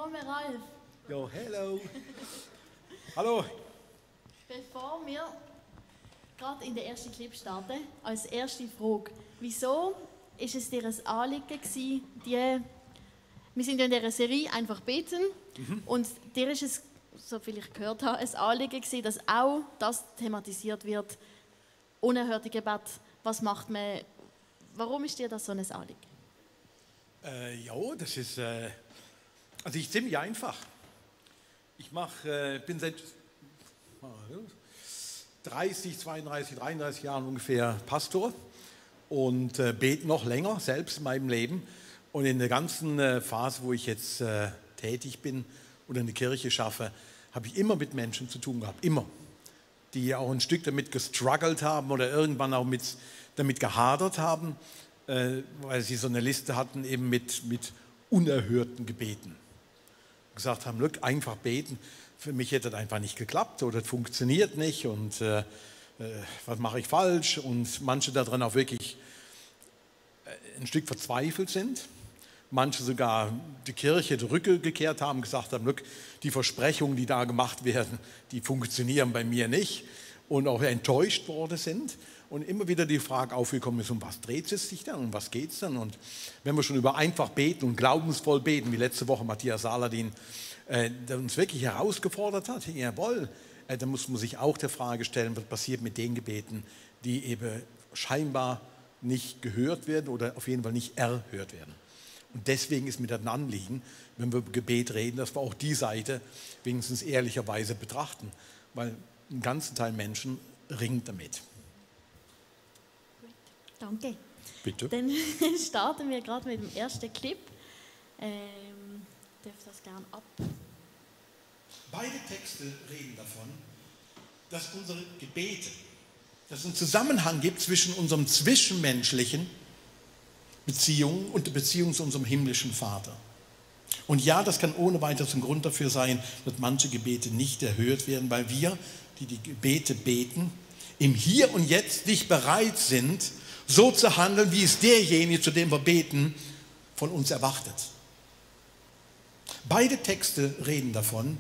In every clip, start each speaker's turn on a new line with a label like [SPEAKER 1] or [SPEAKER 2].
[SPEAKER 1] Willkommen, Ralf.
[SPEAKER 2] Jo, hello. Hallo.
[SPEAKER 1] Bevor wir gerade in den ersten Clip starten, als erste Frage. Wieso ist es dir ein Anliegen gewesen, wir sind ja in dieser Serie «Einfach beten» und dir ist es, so viel ich gehört habe, ein Anliegen gewesen, dass auch das thematisiert wird, unerhörte Gebet. Was macht man, warum ist dir das so ein Anliegen?
[SPEAKER 2] Ja, das ist also ziemlich einfach. Ich bin seit 33 Jahren ungefähr Pastor und bete noch länger selbst in meinem Leben. Und in der ganzen Phase, wo ich jetzt tätig bin und eine Kirche schaffe, habe ich immer mit Menschen zu tun gehabt, immer. Die auch ein Stück damit gestruggelt haben oder irgendwann auch damit gehadert haben, weil sie so eine Liste hatten eben mit unerhörten Gebeten. Gesagt haben, look, einfach beten, für mich hätte das einfach nicht geklappt oder das funktioniert nicht und was mache ich falsch? Und manche daran auch wirklich ein Stück verzweifelt sind. Manche sogar die Kirche die Rücke gekehrt haben, gesagt haben, look, die Versprechungen, die da gemacht werden, die funktionieren bei mir nicht und auch enttäuscht worden sind. Und immer wieder die Frage aufgekommen ist, um was dreht es sich dann, um was geht es dann? Und wenn wir schon über einfach beten und glaubensvoll beten, wie letzte Woche Matthias Saladin, der uns wirklich herausgefordert hat, jawohl, dann muss man sich auch der Frage stellen, was passiert mit den Gebeten, die eben scheinbar nicht gehört werden oder auf jeden Fall nicht erhört werden. Und deswegen ist mir das ein Anliegen, wenn wir über Gebet reden, dass wir auch die Seite wenigstens ehrlicherweise betrachten, weil ein ganzer Teil Menschen ringt damit.
[SPEAKER 1] Danke.
[SPEAKER 2] Bitte.
[SPEAKER 1] Dann starten wir gerade mit dem ersten Clip. Dürft das gerne ab.
[SPEAKER 2] Beide Texte reden davon, dass unsere Gebete, dass es einen Zusammenhang gibt zwischen unserem zwischenmenschlichen Beziehung und der Beziehung zu unserem himmlischen Vater. Und ja, das kann ohne weiteres ein Grund dafür sein, dass manche Gebete nicht erhört werden, weil wir, die die Gebete beten, im Hier und Jetzt nicht bereit sind, so zu handeln, wie es derjenige, zu dem wir beten, von uns erwartet. Beide Texte reden davon.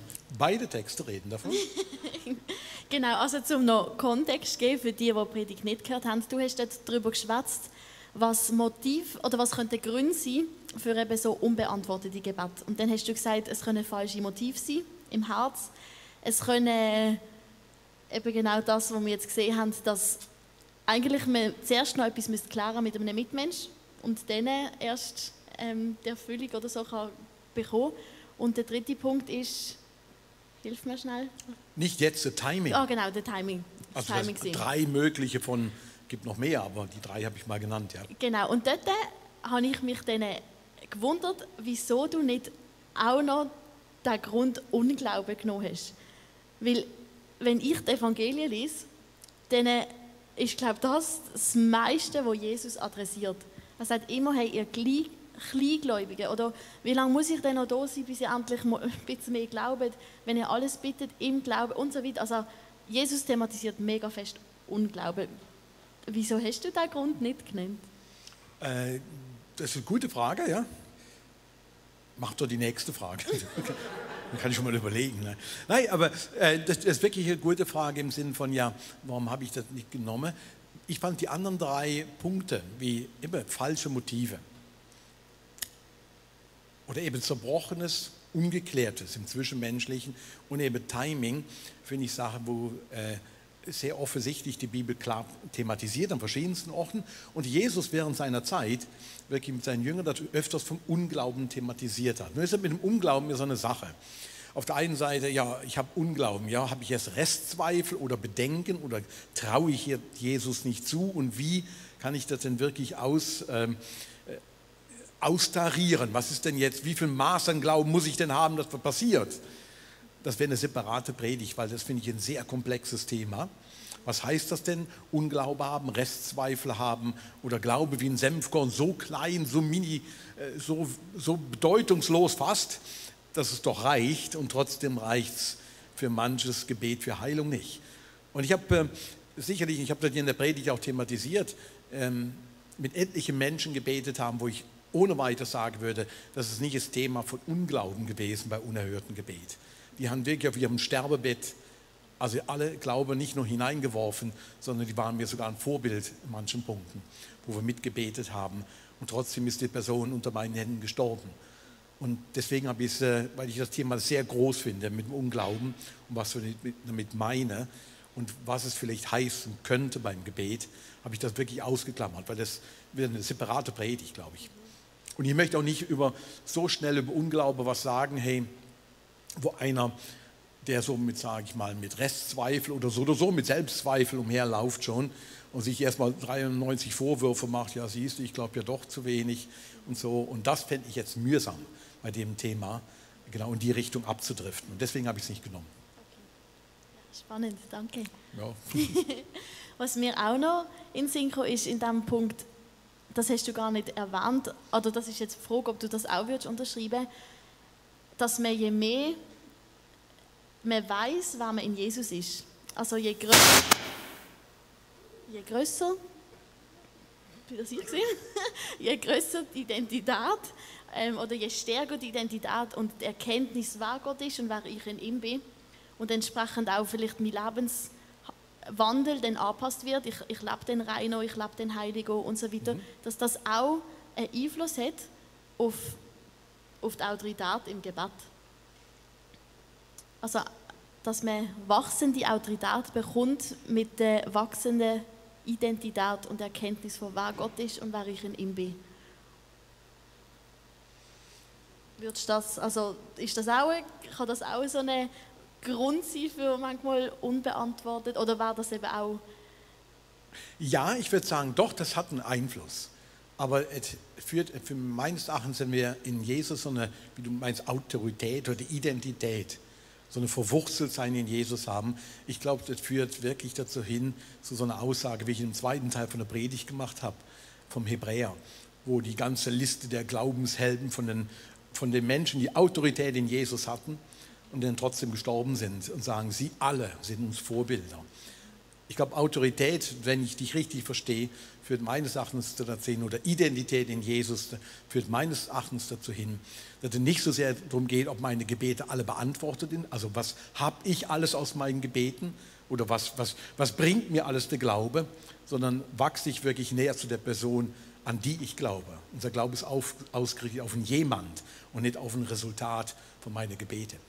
[SPEAKER 1] Genau, also zum noch Kontext geben für die Predigt nicht gehört haben. Du hast jetzt darüber geschwätzt, was Motiv oder was könnte Gründe sein für eben so unbeantwortete Gebete. Und dann hast du gesagt, es können falsche Motive sein im Herz. Es können eben genau das, was wir jetzt gesehen haben, dass eigentlich man zuerst noch etwas klären mit einem Mitmensch und dann erst die Erfüllung oder so kann bekommen. Und der dritte Punkt ist, hilf mir schnell.
[SPEAKER 2] Nicht jetzt, das Timing.
[SPEAKER 1] Ah, genau, der Timing. Das
[SPEAKER 2] Also
[SPEAKER 1] Timing
[SPEAKER 2] 3 mögliche von, gibt noch mehr, aber die 3 habe ich mal genannt, ja.
[SPEAKER 1] Genau, und dort habe ich mich dann gewundert, wieso du nicht auch noch den Grund Unglauben genommen hast. Weil, wenn ich die Evangelien lese, dann ist, glaube ich, das meiste, was Jesus adressiert. Er sagt immer, hey, ihr Kleingläubigen, oder wie lange muss ich denn noch da sein, bis ihr endlich ein bisschen mehr glaubt, wenn ihr alles bittet im Glauben und so weiter. Also Jesus thematisiert mega fest Unglauben. Wieso hast du diesen Grund nicht genannt?
[SPEAKER 2] Das ist eine gute Frage, ja. Mach doch die nächste Frage. Dann kann ich schon mal überlegen. Ne? Nein, aber das ist wirklich eine gute Frage im Sinne von, ja, warum habe ich das nicht genommen? Ich fand die anderen 3 Punkte, wie immer falsche Motive oder eben Zerbrochenes, Ungeklärtes im Zwischenmenschlichen und eben Timing, finde ich Sachen, wo sehr offensichtlich die Bibel klar thematisiert an verschiedensten Orten. Und Jesus während seiner Zeit wirklich mit seinen Jüngern öfters vom Unglauben thematisiert hat. Nur ist mit dem Unglauben ja so eine Sache. Auf der einen Seite, ja, ich habe Unglauben, ja, habe ich erst Restzweifel oder Bedenken oder traue ich Jesus nicht zu und wie kann ich das denn wirklich austarieren? Was ist denn jetzt, wie viel Maß an Glauben muss ich denn haben, dass was passiert? Das wäre eine separate Predigt, weil das finde ich ein sehr komplexes Thema. Was heißt das denn? Unglaube haben, Restzweifel haben oder Glaube wie ein Senfkorn, so klein, so mini, so bedeutungslos fast, dass es doch reicht und trotzdem reicht es für manches Gebet für Heilung nicht. Und ich habe das in der Predigt auch thematisiert, mit etlichen Menschen gebetet haben, wo ich ohne weiter sagen würde, das ist nicht das Thema von Unglauben gewesen bei unerhörtem Gebet. Die haben wirklich auf ihrem Sterbebett, also alle Glaube nicht nur hineingeworfen, sondern die waren mir sogar ein Vorbild in manchen Punkten, wo wir mitgebetet haben. Und trotzdem ist die Person unter meinen Händen gestorben. Und deswegen habe ich es, weil ich das Thema sehr groß finde mit dem Unglauben und was ich damit meine und was es vielleicht heißen könnte beim Gebet, habe ich das wirklich ausgeklammert, weil das wird eine separate Predigt, glaube ich. Und ich möchte auch nicht so schnell über Unglaube was sagen, hey, wo einer, der so mit, sage ich mal, mit Restzweifel oder so mit Selbstzweifel umherläuft schon und sich erstmal 93 Vorwürfe macht, ja siehst du, ich glaube ja doch zu wenig und so. Und das fände ich jetzt mühsam bei dem Thema, genau in die Richtung abzudriften. Und deswegen habe ich es nicht genommen.
[SPEAKER 1] Okay. Spannend, danke.
[SPEAKER 2] Ja.
[SPEAKER 1] Was mir auch noch in Synchro ist, in diesem Punkt, das hast du gar nicht erwähnt, oder das ist jetzt die Frage, ob du das auch unterschreiben würdest, dass man je mehr man weiß, wer man in Jesus ist. Also je grösser je grösser die Identität oder je stärker die Identität und die Erkenntnis, wer Gott ist und wer ich in ihm bin und entsprechend auch vielleicht mein Lebenswandel dann angepasst wird, ich lebe den reiner, ich lebe den heiliger und so weiter, dass das auch einen Einfluss hat auf die Autorität im Gebet. Also, dass man wachsende Autorität bekommt mit der wachsenden Identität und Erkenntnis von wer Gott ist und wer ich in ihm bin. Kann das auch so ein Grund sein für manchmal unbeantwortet oder war das eben auch?
[SPEAKER 2] Ja, ich würde sagen, doch, das hat einen Einfluss. Aber es führt, für meines Erachtens, wenn wir in Jesus so eine, wie du meinst, Autorität oder Identität, so eine Verwurzeltsein in Jesus haben, ich glaube, das führt wirklich dazu hin, zu so einer Aussage, wie ich im zweiten Teil von der Predigt gemacht habe, vom Hebräer, wo die ganze Liste der Glaubenshelden von den Menschen, die Autorität in Jesus hatten und dann trotzdem gestorben sind und sagen, sie alle sind uns Vorbilder. Ich glaube, Autorität, wenn ich dich richtig verstehe, führt meines Erachtens dazu hin, oder Identität in Jesus führt meines Erachtens dazu hin, dass es nicht so sehr darum geht, ob meine Gebete alle beantwortet sind, also was habe ich alles aus meinen Gebeten oder was bringt mir alles der Glaube, sondern wachse ich wirklich näher zu der Person, an die ich glaube. Unser Glaube ist ausgerichtet auf einen jemand und nicht auf ein Resultat von meinen Gebeten.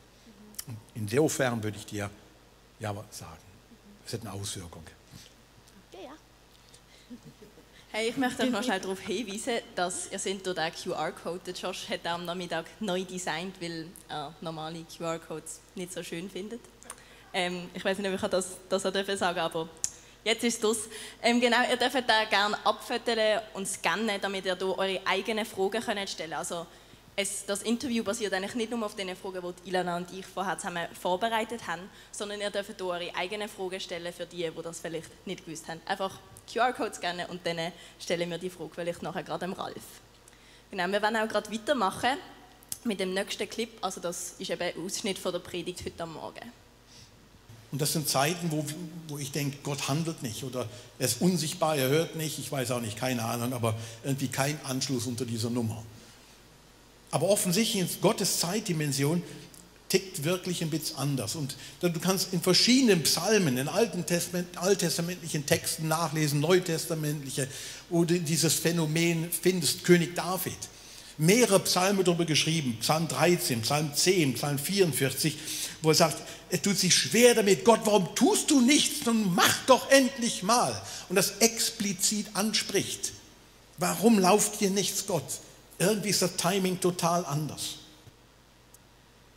[SPEAKER 2] Und insofern würde ich dir ja sagen. Das hat eine Auswirkung.
[SPEAKER 1] Okay, ja.
[SPEAKER 3] Hey, ich möchte euch noch schnell darauf hinweisen, dass ihr seht durch den QR-Code, der Josh hat am Nachmittag neu designt, weil er normale QR-Codes nicht so schön findet. Ich weiß nicht, ob ich das sagen darf, aber jetzt ist es das. Genau, ihr dürft den gerne abfotografieren und scannen, damit ihr hier eure eigenen Fragen stellen könnt. Also, das Interview basiert eigentlich nicht nur auf den Fragen, die Ilana und ich vorher zusammen vorbereitet haben, sondern ihr dürft hier eure eigenen Fragen stellen für die das vielleicht nicht gewusst haben. Einfach QR-Code scannen und dann stellen wir die Frage vielleicht nachher gerade dem Ralf. Genau, wir werden auch gerade weitermachen mit dem nächsten Clip. Also das ist eben ein Ausschnitt von der Predigt heute am Morgen.
[SPEAKER 2] Und das sind Zeiten, wo ich denke, Gott handelt nicht oder er ist unsichtbar, er hört nicht, ich weiß auch nicht, keine Ahnung, aber irgendwie kein Anschluss unter dieser Nummer. Aber offensichtlich in Gottes Zeitdimension tickt wirklich ein bisschen anders. Und du kannst in verschiedenen Psalmen, in alttestamentlichen Texten nachlesen, neutestamentliche, wo du dieses Phänomen findest, König David. Mehrere Psalme darüber geschrieben, Psalm 13, Psalm 10, Psalm 44, wo er sagt, er tut sich schwer damit, Gott, warum tust du nichts, nun mach doch endlich mal. Und das explizit anspricht. Warum lauft dir nichts, Gott? Irgendwie ist das Timing total anders.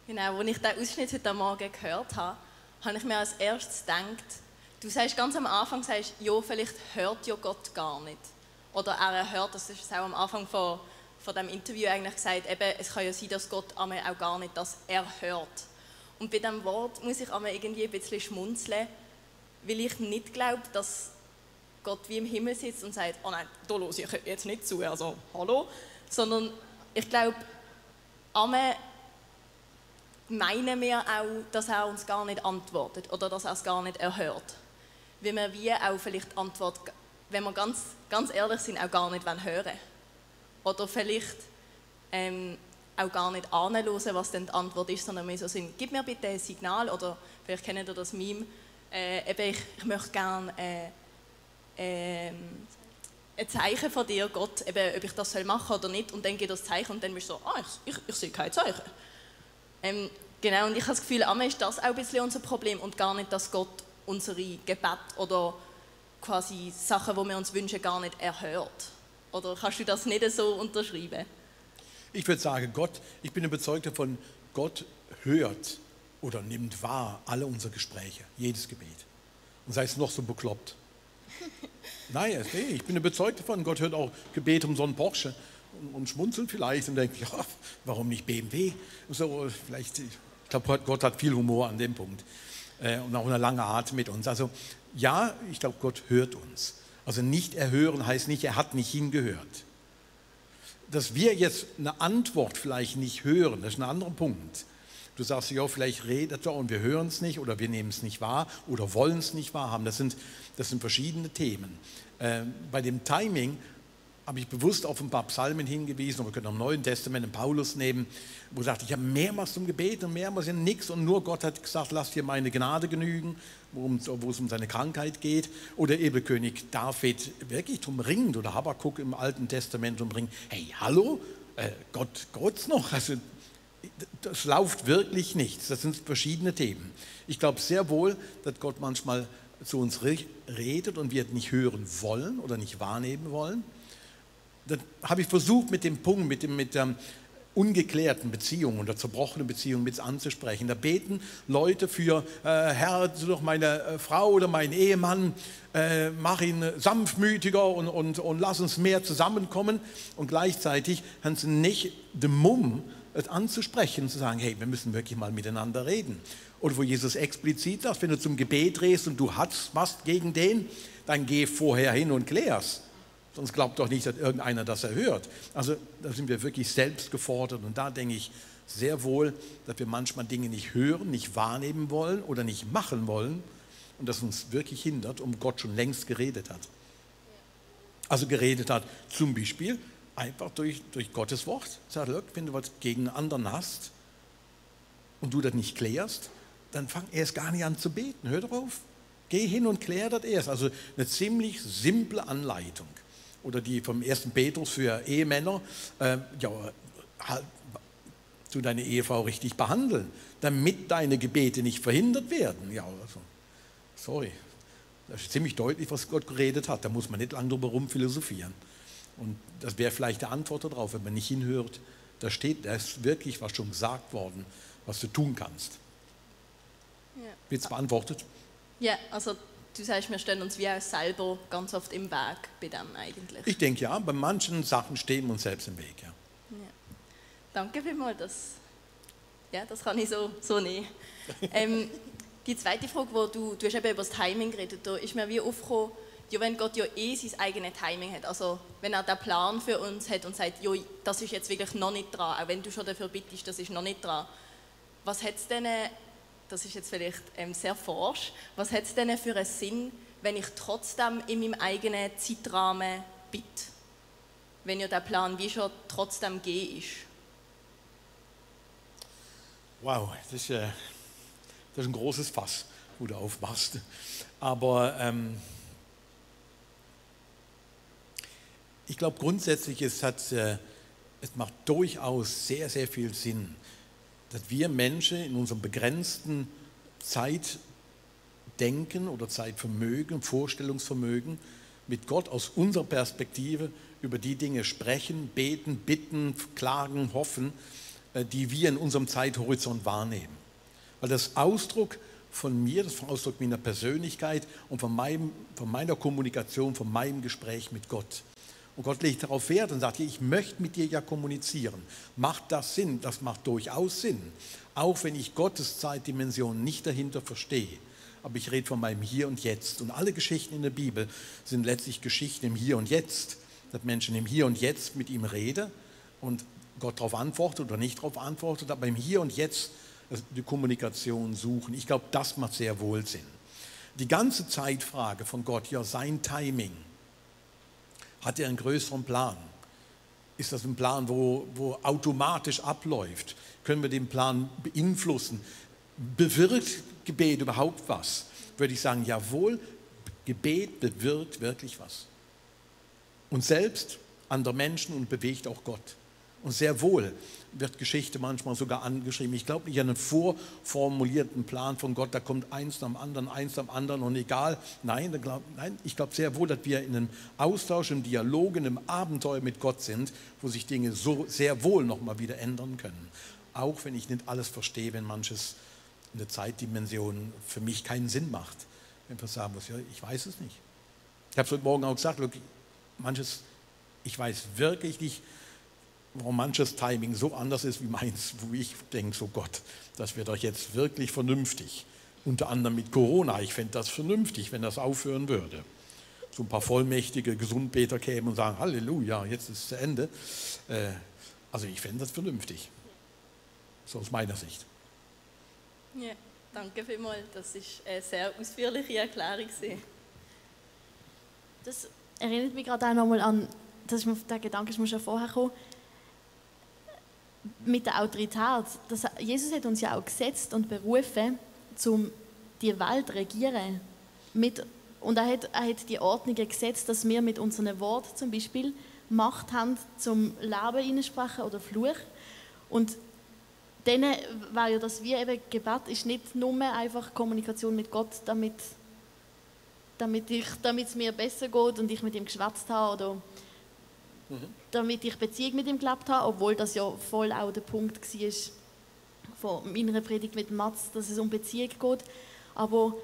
[SPEAKER 3] Genau, als ich diesen Ausschnitt heute Morgen gehört habe, habe ich mir als erstes gedacht, du sagst ganz am Anfang, ja, vielleicht hört ja Gott gar nicht. Oder er hört, das ist auch am Anfang von diesem Interview eigentlich gesagt, eben, es kann ja sein, dass Gott auch gar nicht, dass er hört. Und bei diesem Wort muss ich irgendwie ein bisschen schmunzeln, weil ich nicht glaube, dass Gott wie im Himmel sitzt und sagt, oh nein, da höre ich jetzt nicht zu, also hallo. Sondern ich glaube, meinen wir auch, dass er uns gar nicht antwortet oder dass er es gar nicht erhört. Weil wir wie auch vielleicht die Antwort, wenn wir ganz ehrlich sind, auch gar nicht hören wollen. Oder vielleicht auch gar nicht anhören, was dann die Antwort ist, sondern mehr so sind, gib mir bitte ein Signal, oder vielleicht kennt ihr das Meme, ich möchte gerne ein Zeichen von dir, Gott, eben, ob ich das machen soll oder nicht, und dann geht das Zeichen und dann bist du so, ich sehe kein Zeichen. Genau, und ich habe das Gefühl, einmal ist das auch ein bisschen unser Problem und gar nicht, dass Gott unsere Gebete oder quasi Sachen, die wir uns wünschen, gar nicht erhört. Oder kannst du das nicht so unterschreiben?
[SPEAKER 2] Ich würde sagen, ich bin überzeugt davon, Gott hört oder nimmt wahr alle unsere Gespräche, jedes Gebet. Und sei es noch so bekloppt. Nein, ich bin überzeugt davon, Gott hört auch Gebete um so einen Porsche und schmunzelt vielleicht und denkt, ja, warum nicht BMW? So, vielleicht, ich glaube, Gott hat viel Humor an dem Punkt und auch eine lange Art mit uns. Also ja, ich glaube, Gott hört uns. Also nicht erhören heißt nicht, er hat nicht hingehört. Dass wir jetzt eine Antwort vielleicht nicht hören, das ist ein anderer Punkt. Du sagst, ja, vielleicht redet er und wir hören es nicht oder wir nehmen es nicht wahr oder wollen es nicht wahrhaben. Das sind verschiedene Themen. Bei dem Timing habe ich bewusst auf ein paar Psalmen hingewiesen, und wir können auch im Neuen Testament den Paulus nehmen, wo er sagt, ich habe mehrmals zum Gebet und mehrmals in nichts und nur Gott hat gesagt, lass dir meine Gnade genügen, wo es um seine Krankheit geht. Oder eben König David wirklich drum ringt oder Habakuk im Alten Testament drum ringt, hey, hallo, Gott's noch? Also, das läuft wirklich nichts. Das sind verschiedene Themen. Ich glaube sehr wohl, dass Gott manchmal zu uns redet und wir nicht hören wollen oder nicht wahrnehmen wollen. Dann habe ich versucht, mit dem Punkt, mit der ungeklärten Beziehung oder zerbrochenen Beziehung mit anzusprechen. Da beten Leute für, Herr, du doch meine Frau oder meinen Ehemann, mach ihn sanftmütiger und lass uns mehr zusammenkommen. Und gleichzeitig haben sie nicht den Mumm, es anzusprechen, zu sagen, hey, wir müssen wirklich mal miteinander reden. Oder wo Jesus explizit sagt, wenn du zum Gebet drehst und du hast was gegen den, dann geh vorher hin und klär's. Sonst glaubt doch nicht, dass irgendeiner das erhört. Also da sind wir wirklich selbst gefordert. Und da denke ich sehr wohl, dass wir manchmal Dinge nicht hören, nicht wahrnehmen wollen oder nicht machen wollen und das uns wirklich hindert, um Gott schon längst geredet hat. Also geredet hat zum Beispiel einfach durch Gottes Wort. Sag, wenn du was gegen einen anderen hast und du das nicht klärst, dann fang erst gar nicht an zu beten. Hör drauf. Geh hin und klär das erst. Also eine ziemlich simple Anleitung. Oder die vom 1. Petrus für Ehemänner, tu deine Ehefrau richtig behandeln, damit deine Gebete nicht verhindert werden. Ja, also, sorry, das ist ziemlich deutlich, was Gott geredet hat. Da muss man nicht lange drüber rumphilosophieren. Und das wäre vielleicht die Antwort darauf, wenn man nicht hinhört. Da ist wirklich was schon gesagt worden, was du tun kannst. Ja. Wird es beantwortet?
[SPEAKER 3] Ja, also du sagst, wir stehen uns wie auch selber ganz oft im Weg bei dem eigentlich.
[SPEAKER 2] Ich denke ja, bei manchen Sachen stehen wir uns selbst im Weg. Ja.
[SPEAKER 3] Ja. Danke vielmals, das kann ich so nehmen. Die zweite Frage, wo du hast eben über das Timing geredet, da ist mir wie aufgekommen, ja, wenn Gott ja sein eigenes Timing hat, also wenn er den Plan für uns hat und sagt, ja, das ist jetzt wirklich noch nicht dran, auch wenn du schon dafür bittest, das ist noch nicht dran, was hat es denn, das ist jetzt vielleicht sehr forsch, was hat es denn für einen Sinn, wenn ich trotzdem in meinem eigenen Zeitrahmen bitte, wenn ja der Plan wie schon trotzdem ist?
[SPEAKER 2] Wow, das ist ein großes Fass, wo du aufmachst, aber ich glaube grundsätzlich, es macht durchaus sehr, sehr viel Sinn, dass wir Menschen in unserem begrenzten Zeitdenken oder Zeitvermögen, Vorstellungsvermögen mit Gott aus unserer Perspektive über die Dinge sprechen, beten, bitten, klagen, hoffen, die wir in unserem Zeithorizont wahrnehmen. Weil das Ausdruck von mir, das ist Ausdruck meiner Persönlichkeit und von meiner Kommunikation, von meinem Gespräch mit Gott. Und Gott legt darauf Wert und sagt, ich möchte mit dir ja kommunizieren. Macht das Sinn? Das macht durchaus Sinn. Auch wenn ich Gottes Zeitdimension nicht dahinter verstehe. Aber ich rede von meinem Hier und Jetzt. Und alle Geschichten in der Bibel sind letztlich Geschichten im Hier und Jetzt. Dass Menschen im Hier und Jetzt mit ihm reden und Gott darauf antwortet oder nicht darauf antwortet, aber im Hier und Jetzt die Kommunikation suchen. Ich glaube, das macht sehr wohl Sinn. Die ganze Zeitfrage von Gott, ja sein Timing, hat er einen größeren Plan. Ist das ein Plan, wo automatisch abläuft? Können wir den Plan beeinflussen? Bewirkt Gebet überhaupt was? Würde ich sagen, jawohl, Gebet bewirkt wirklich was. Und selbst andere Menschen und bewegt auch Gott. Und sehr wohl wird Geschichte manchmal sogar angeschrieben. Ich glaube nicht an einen vorformulierten Plan von Gott, da kommt eins am anderen und egal. Nein, ich glaube sehr wohl, dass wir in einem Austausch, im Dialog, in einem Abenteuer mit Gott sind, wo sich Dinge so sehr wohl nochmal wieder ändern können. Auch wenn ich nicht alles verstehe, wenn manches in der Zeitdimension für mich keinen Sinn macht. Wenn man sagen muss, ja, ich weiß es nicht. Ich habe es heute Morgen auch gesagt, manches, ich weiß wirklich nicht, warum manches Timing so anders ist wie meins, wo ich denke, so Gott, das wird doch jetzt wirklich vernünftig. Unter anderem mit Corona, ich fände das vernünftig, wenn das aufhören würde. So ein paar vollmächtige Gesundbeter kämen und sagen, Halleluja, jetzt ist es zu Ende. Also ich fände das vernünftig, so aus meiner Sicht.
[SPEAKER 3] Ja, danke vielmals, das ist eine sehr ausführliche Erklärung.
[SPEAKER 1] Das erinnert mich gerade auch nochmal an, der Gedanke ist mir schon vorher gekommen, mit der Autorität. Jesus hat uns ja auch gesetzt und berufen, um die Welt zu regieren. Und er hat die Ordnungen gesetzt, dass wir mit unseren Worten zum Beispiel Macht haben, zum Leben hineinsprechen oder Fluch. Und dann war ja das wie eben Gebet ist nicht nur einfach Kommunikation mit Gott, damit es mir besser geht und ich mit ihm geschwätzt habe oder damit ich Beziehung mit ihm gelebt habe, obwohl das ja voll auch der Punkt war von meiner Predigt mit Mats, dass es um Beziehung geht. Aber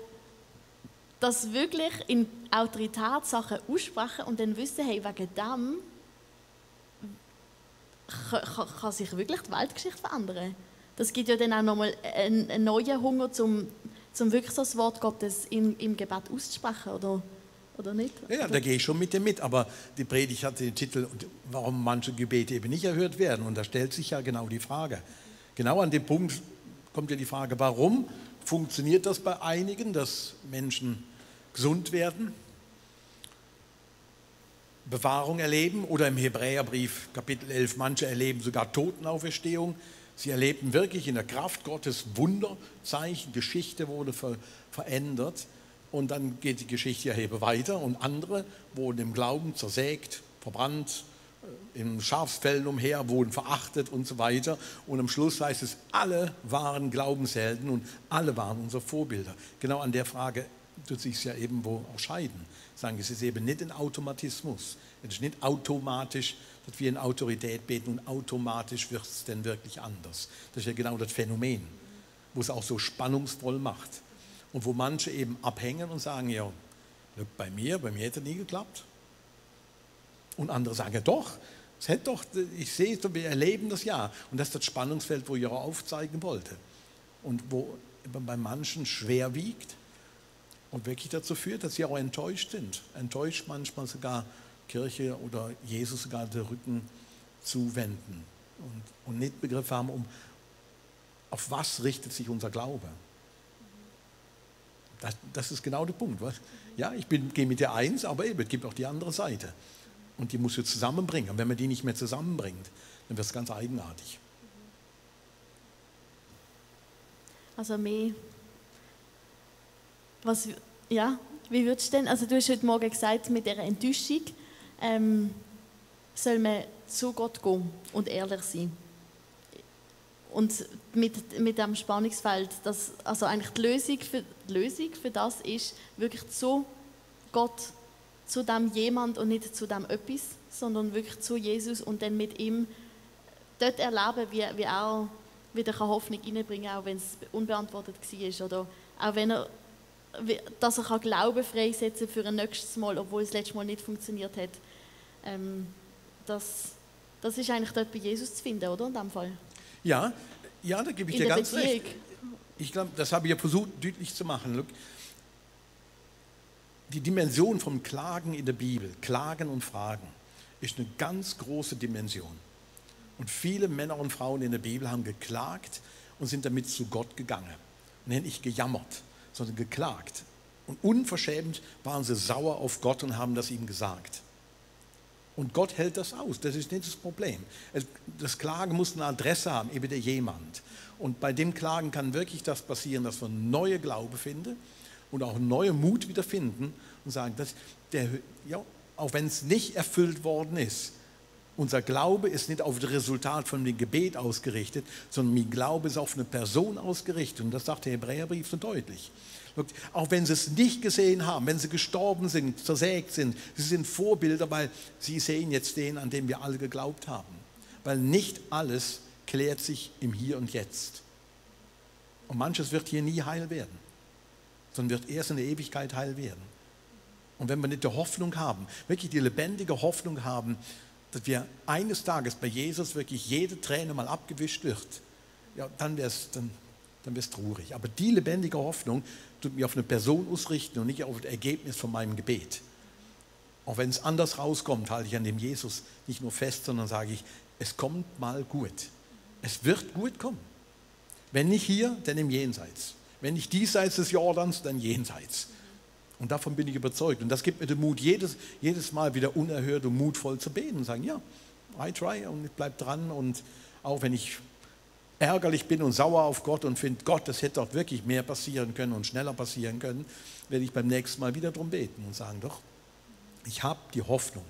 [SPEAKER 1] das wirklich in Autorität Sachen aussprechen und dann wissen, hey, wegen dem kann sich wirklich die Weltgeschichte verändern. Das gibt ja dann auch nochmal einen neuen Hunger, um wirklich so das Wort Gottes im Gebet auszusprechen, oder nicht?
[SPEAKER 2] Ja, da gehe ich schon mit dir mit, aber die Predigt hatte den Titel, warum manche Gebete eben nicht erhört werden. Und da stellt sich ja genau die Frage. Genau an dem Punkt kommt ja die Frage, warum funktioniert das bei einigen, dass Menschen gesund werden, Bewahrung erleben oder im Hebräerbrief Kapitel 11, manche erleben sogar Totenauferstehung. Sie erlebten wirklich in der Kraft Gottes Wunder, Zeichen, Geschichte wurde verändert. Und dann geht die Geschichte ja eben weiter und andere wurden im Glauben zersägt, verbrannt, in Schafsfällen umher, wurden verachtet und so weiter. Und am Schluss heißt es, alle waren Glaubenshelden und alle waren unsere Vorbilder. Genau an der Frage tut sich ja eben wo auch scheiden. Sagen, es ist eben nicht ein Automatismus. Es ist nicht automatisch, dass wir in Autorität beten und automatisch wird es denn wirklich anders. Das ist ja genau das Phänomen, wo es auch so spannungsvoll macht. Und wo manche eben abhängen und sagen, ja, bei mir hätte es nie geklappt. Und andere sagen, ja doch, es hätte doch, ich sehe es, wir erleben das ja. Und das ist das Spannungsfeld, wo ich auch aufzeigen wollte. Und wo bei manchen schwer wiegt und wirklich dazu führt, dass sie auch enttäuscht sind. Enttäuscht manchmal sogar Kirche oder Jesus sogar den Rücken zuwenden. Und nicht Begriff haben, auf was richtet sich unser Glaube. Das ist genau der Punkt. Was? Ja, gehe mit der eins, aber eben, es gibt auch die andere Seite. Und die musst du zusammenbringen. Und wenn man die nicht mehr zusammenbringt, dann wird es ganz eigenartig.
[SPEAKER 1] Also mehr, wie würdest du denn, also du hast heute Morgen gesagt, mit dieser Enttäuschung soll man zu Gott gehen und ehrlich sein. Und mit dem Spannungsfeld, also eigentlich die Lösung für das ist, wirklich zu Gott, zu dem jemand und nicht zu dem etwas, sondern wirklich zu Jesus und dann mit ihm dort erleben, wie er wieder Hoffnung reinbringen kann, auch wenn es unbeantwortet war. Oder auch wenn dass er Glauben freisetzen kann für ein nächstes Mal, obwohl es das letzte Mal nicht funktioniert hat. Das ist eigentlich dort bei Jesus zu finden, oder? In dem Fall.
[SPEAKER 2] Ja, da gebe ich dir ganz recht. Ich glaube, das habe ich ja versucht deutlich zu machen. Die Dimension vom Klagen in der Bibel, Klagen und Fragen, ist eine ganz große Dimension. Und viele Männer und Frauen in der Bibel haben geklagt und sind damit zu Gott gegangen. Und haben nicht gejammert, sondern geklagt. Und unverschämt waren sie sauer auf Gott und haben das ihm gesagt. Und Gott hält das aus, das ist nicht das Problem. Das Klagen muss eine Adresse haben, eben der jemand. Und bei dem Klagen kann wirklich das passieren, dass wir neue Glaube finden und auch neue Mut wieder finden und sagen, auch wenn es nicht erfüllt worden ist, unser Glaube ist nicht auf das Resultat von dem Gebet ausgerichtet, sondern mein Glaube ist auf eine Person ausgerichtet. Und das sagt der Hebräerbrief so deutlich. Auch wenn sie es nicht gesehen haben, wenn sie gestorben sind, zersägt sind, sie sind Vorbilder, weil sie sehen jetzt den, an den wir alle geglaubt haben. Weil nicht alles klärt sich im Hier und Jetzt. Und manches wird hier nie heil werden, sondern wird erst in der Ewigkeit heil werden. Und wenn wir nicht die Hoffnung haben, wirklich die lebendige Hoffnung haben, dass wir eines Tages bei Jesus wirklich jede Träne mal abgewischt wird, ja, dann wäre es traurig. Aber die lebendige Hoffnung tut mich auf eine Person ausrichten und nicht auf das Ergebnis von meinem Gebet. Auch wenn es anders rauskommt, halte ich an dem Jesus nicht nur fest, sondern sage ich, es kommt mal gut. Es wird gut kommen. Wenn nicht hier, dann im Jenseits. Wenn nicht diesseits des Jordans, dann jenseits. Und davon bin ich überzeugt. Und das gibt mir den Mut, jedes Mal wieder unerhört und mutvoll zu beten und sagen, ja, I try und ich bleibe dran. Und auch wenn ich ärgerlich bin und sauer auf Gott und finde, Gott, das hätte dort wirklich mehr passieren können und schneller passieren können, werde ich beim nächsten Mal wieder darum beten und sagen, doch, ich habe die Hoffnung,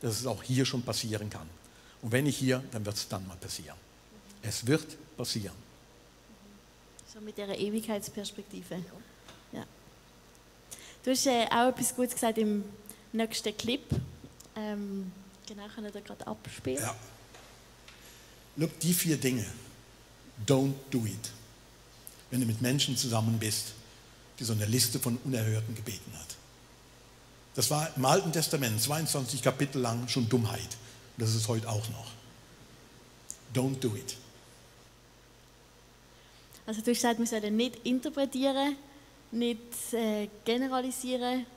[SPEAKER 2] dass es auch hier schon passieren kann. Und wenn nicht hier, dann wird es dann mal passieren. Es wird passieren.
[SPEAKER 1] So mit dieser Ewigkeitsperspektive. Ja. Du hast auch etwas Gutes gesagt im nächsten Clip. Genau, können wir gerade abspielen.
[SPEAKER 2] Ja. Look, die 4 Dinge. Don't do it. Wenn du mit Menschen zusammen bist, die so eine Liste von unerhörten Gebeten hat. Das war im Alten Testament 22 Kapitel lang schon Dummheit. Und das ist heute auch noch. Don't do it.
[SPEAKER 1] Also du hast gesagt, wir sollen nicht interpretieren, nicht generalisieren,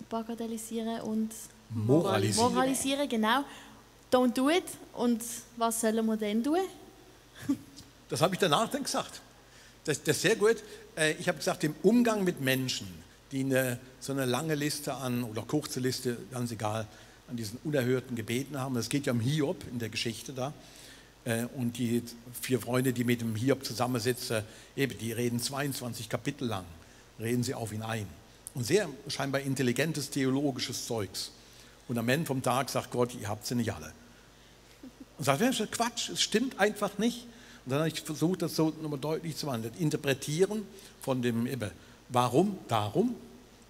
[SPEAKER 1] bagatellisieren und moralisieren, genau. Don't do it. Und was sollen wir denn tun?
[SPEAKER 2] Das habe ich danach dann gesagt. Das ist sehr gut. Ich habe gesagt, im Umgang mit Menschen, die so eine lange Liste oder kurze Liste, ganz egal, an diesen unerhörten Gebeten haben. Es geht ja um Hiob in der Geschichte da. Und die 4 Freunde, die mit dem Hiob zusammensitzen, die reden 22 Kapitel lang, reden sie auf ihn ein. Und sehr scheinbar intelligentes theologisches Zeugs. Und am Ende vom Tag sagt Gott, ihr habt sie nicht alle. Und sagt, das ist Quatsch, es stimmt einfach nicht. Und dann habe ich versucht, das so nochmal deutlich zu machen. Das Interpretieren von dem, warum, darum,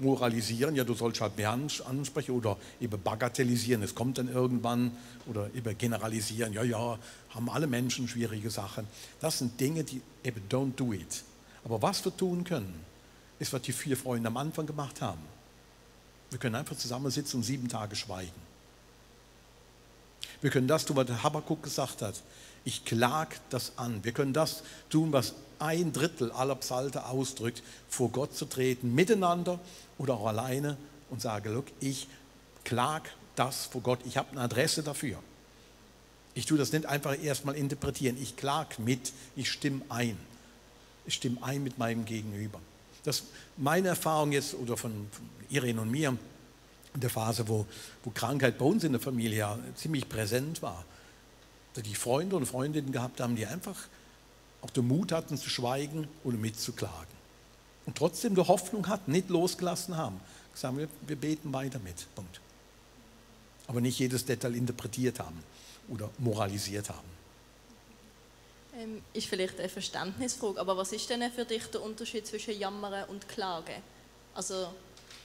[SPEAKER 2] moralisieren, ja, du sollst halt mehr ansprechen oder eben bagatellisieren, es kommt dann irgendwann, oder eben generalisieren, ja, haben alle Menschen schwierige Sachen. Das sind Dinge, die eben don't do it. Aber was wir tun können, ist, was die 4 Freunde am Anfang gemacht haben. Wir können einfach zusammensitzen und 7 Tage schweigen. Wir können das tun, was der Habakkuk gesagt hat. Ich klag das an. Wir können das tun, was 1/3 aller Psalter ausdrückt, vor Gott zu treten, miteinander oder auch alleine und sage, look, ich klag das vor Gott. Ich habe eine Adresse dafür. Ich tue das nicht einfach erstmal interpretieren. Ich klag mit, ich stimme ein. Ich stimme ein mit meinem Gegenüber. Das ist meine Erfahrung jetzt, oder von Irene und mir, in der Phase, wo Krankheit bei uns in der Familie ja ziemlich präsent war. Dass die Freunde und Freundinnen gehabt haben, die einfach auch den Mut hatten zu schweigen oder mitzuklagen. Und trotzdem die Hoffnung hatten, nicht losgelassen haben. Gesagt, wir beten weiter mit. Punkt. Aber nicht jedes Detail interpretiert haben oder moralisiert haben.
[SPEAKER 3] Ist vielleicht eine Verständnisfrage, aber was ist denn für dich der Unterschied zwischen Jammern und Klagen? Also,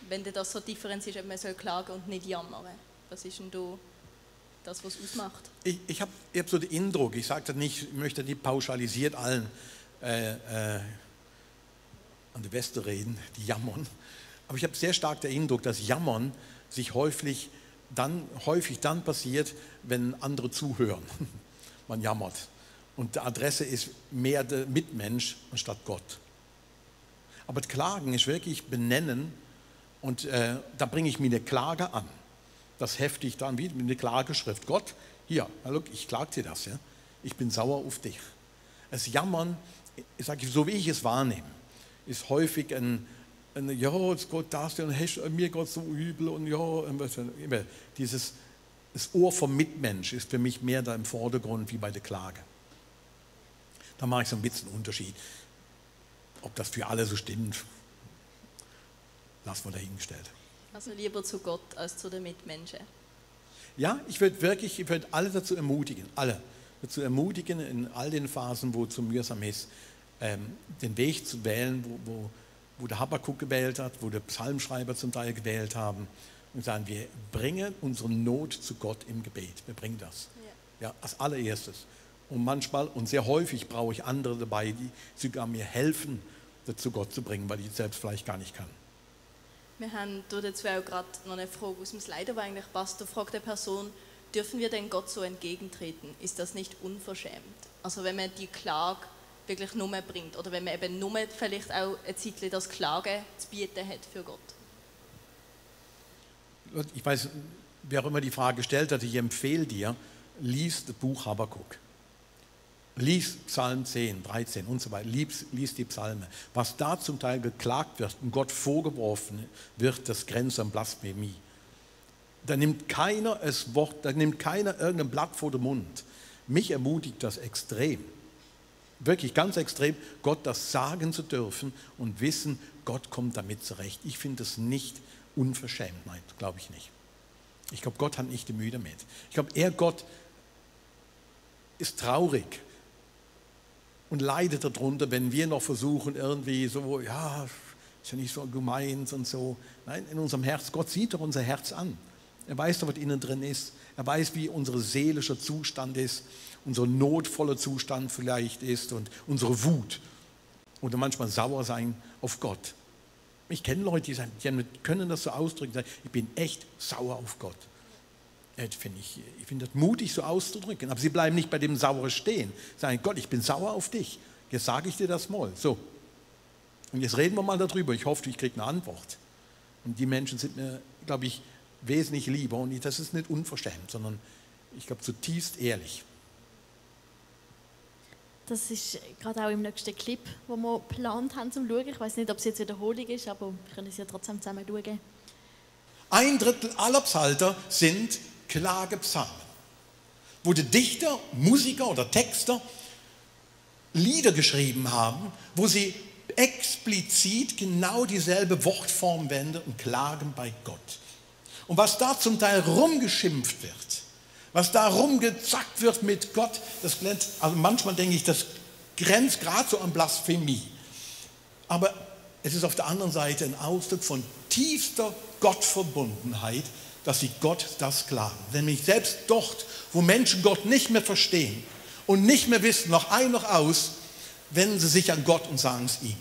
[SPEAKER 3] wenn du das so differenzierst, ob man soll klagen und nicht jammern, was ist denn da das, was ausmacht?
[SPEAKER 2] Ich hab so den Eindruck, ich sage das nicht, ich möchte nicht pauschalisiert allen an die Weste reden, die jammern, aber ich habe sehr stark den Eindruck, dass Jammern sich häufig dann passiert, wenn andere zuhören. Man jammert. Und die Adresse ist mehr der Mitmensch anstatt Gott. Aber das Klagen ist wirklich benennen und da bringe ich mir eine Klage an. Das hefte ich dann wie mit einer Klageschrift. Gott, hier, look, ich klage dir das. Ja? Ich bin sauer auf dich. Das Jammern, ich sage, so wie ich es wahrnehme, ist häufig ja, jetzt Gott das und mir Gott so übel und ja, dieses Das Ohr vom Mitmensch ist für mich mehr da im Vordergrund wie bei der Klage. Da mache ich so ein bisschen einen Unterschied. Ob das für alle so stimmt, lassen wir dahingestellt.
[SPEAKER 3] Also lieber zu Gott als zu den Mitmenschen.
[SPEAKER 2] Ja, ich würde alle dazu ermutigen, in all den Phasen, wo es zu mühsam ist, den Weg zu wählen, wo der Habakkuk gewählt hat, wo der Psalmschreiber zum Teil gewählt haben und sagen, wir bringen unsere Not zu Gott im Gebet. Wir bringen das. Ja, als allererstes. Und manchmal und sehr häufig brauche ich andere dabei, die sogar mir helfen, das zu Gott zu bringen, weil ich es selbst vielleicht gar nicht kann.
[SPEAKER 3] Wir haben dazu auch gerade noch eine Frage aus dem Slide, aber eigentlich passt. Da fragt eine Person, dürfen wir denn Gott so entgegentreten? Ist das nicht unverschämt? Also wenn man die Klage wirklich nur bringt oder wenn man eben nur vielleicht auch ein Zeitchen das Klagen zu bieten hat für Gott.
[SPEAKER 2] Ich weiß, wer auch immer die Frage stellt hat, ich empfehle dir, lies das Buch Habakkuk. Lies Psalm 10, 13 und so weiter, lies die Psalme. Was da zum Teil geklagt wird und Gott vorgeworfen wird, das grenzt an Blasphemie. Da nimmt keiner das Wort, da nimmt keiner irgendein Blatt vor den Mund. Mich ermutigt das extrem, wirklich ganz extrem, Gott das sagen zu dürfen und wissen, Gott kommt damit zurecht. Ich finde es nicht unverschämt, nein, glaube ich nicht. Ich glaube, Gott hat nicht die Mühe damit. Ich glaube, Gott ist traurig und leidet darunter, wenn wir noch versuchen, irgendwie so, ja, ist ja nicht so gemeint und so. Nein, in unserem Herz, Gott sieht doch unser Herz an. Er weiß doch, was innen drin ist. Er weiß, wie unser seelischer Zustand ist, unser notvoller Zustand vielleicht ist und unsere Wut. Oder manchmal sauer sein auf Gott. Ich kenne Leute, die sagen, die können das so ausdrücken, sagen, ich bin echt sauer auf Gott. Ich finde das mutig, so auszudrücken, aber sie bleiben nicht bei dem Sauer stehen. Sagen, Gott, ich bin sauer auf dich. Jetzt sage ich dir das mal. So. Und jetzt reden wir mal darüber. Ich hoffe, ich kriege eine Antwort. Und die Menschen sind mir, glaube ich, wesentlich lieber. Und das ist nicht unverschämt, sondern ich glaube zutiefst ehrlich.
[SPEAKER 1] Das ist gerade auch im nächsten Clip, den wir geplant haben zum Schauen. Ich weiß nicht, ob es jetzt Wiederholung ist, aber wir können es ja trotzdem zusammen schauen.
[SPEAKER 2] 1/3 aller Psalter sind Klagepsalmen, wo die Dichter, Musiker oder Texter Lieder geschrieben haben, wo sie explizit genau dieselbe Wortform wenden und klagen bei Gott. Und was da zum Teil rumgeschimpft wird, was da rumgezackt wird mit Gott, das glänzt, also manchmal denke ich, das grenzt gerade so an Blasphemie. Aber es ist auf der anderen Seite ein Ausdruck von tiefster Gottverbundenheit, dass sie Gott das klagen. Nämlich selbst dort, wo Menschen Gott nicht mehr verstehen und nicht mehr wissen, noch ein, noch aus, wenden sie sich an Gott und sagen es ihm.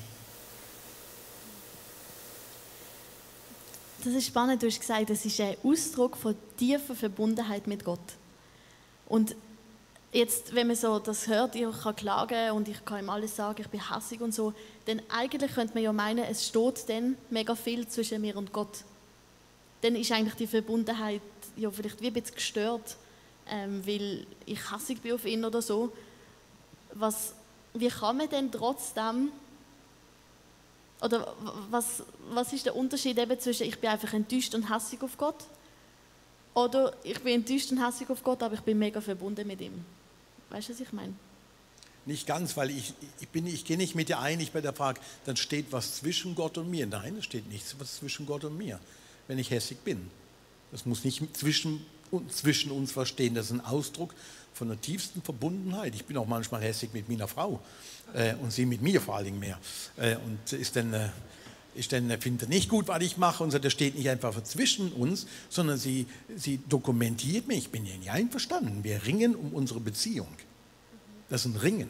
[SPEAKER 1] Das ist spannend, du hast gesagt, das ist ein Ausdruck von tiefer Verbundenheit mit Gott. Und jetzt, wenn man so das hört, ich kann klagen und ich kann ihm alles sagen, ich bin hässig und so, dann eigentlich könnte man ja meinen, es steht dann mega viel zwischen mir und Gott. Dann ist eigentlich die Verbundenheit ja vielleicht wie ein bisschen gestört, weil ich hässig bin auf ihn oder so. Wie kann man denn trotzdem, oder was ist der Unterschied eben zwischen ich bin einfach enttäuscht und hässig auf Gott oder ich bin enttäuscht und hässig auf Gott, aber ich bin mega verbunden mit ihm? Weißt du, was ich meine?
[SPEAKER 2] Nicht ganz, weil ich gehe nicht mit dir einig bei der Frage, dann steht was zwischen Gott und mir. Nein, es steht nichts was zwischen Gott und mir, wenn ich hässig bin. Das muss nicht zwischen uns was stehen. Das ist ein Ausdruck von der tiefsten Verbundenheit. Ich bin auch manchmal hässig mit meiner Frau und sie mit mir vor allen Dingen mehr. Findet nicht gut, was ich mache und so, das steht nicht einfach zwischen uns, sondern sie dokumentiert mich. Ich bin ja nicht einverstanden. Wir ringen um unsere Beziehung. Das ist ein Ringen.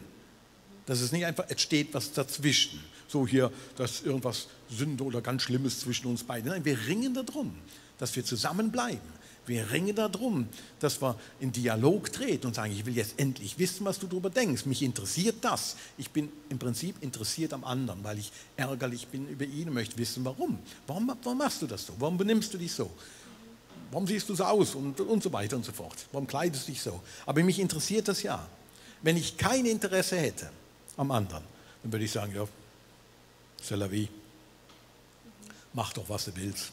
[SPEAKER 2] Das ist nicht einfach, es steht was dazwischen. So hier, dass irgendwas Sünde oder ganz Schlimmes zwischen uns beiden. Nein, wir ringen darum, dass wir zusammenbleiben. Wir ringen darum, dass wir in Dialog treten und sagen, ich will jetzt endlich wissen, was du darüber denkst. Mich interessiert das. Ich bin im Prinzip interessiert am anderen, weil ich ärgerlich bin über ihn und möchte wissen, warum. Warum machst du das so? Warum benimmst du dich so? Warum siehst du so aus? Und so weiter und so fort. Warum kleidest du dich so? Aber mich interessiert das ja. Wenn ich kein Interesse hätte am anderen, dann würde ich sagen, ja, c'est la vie. Mach doch, was du willst.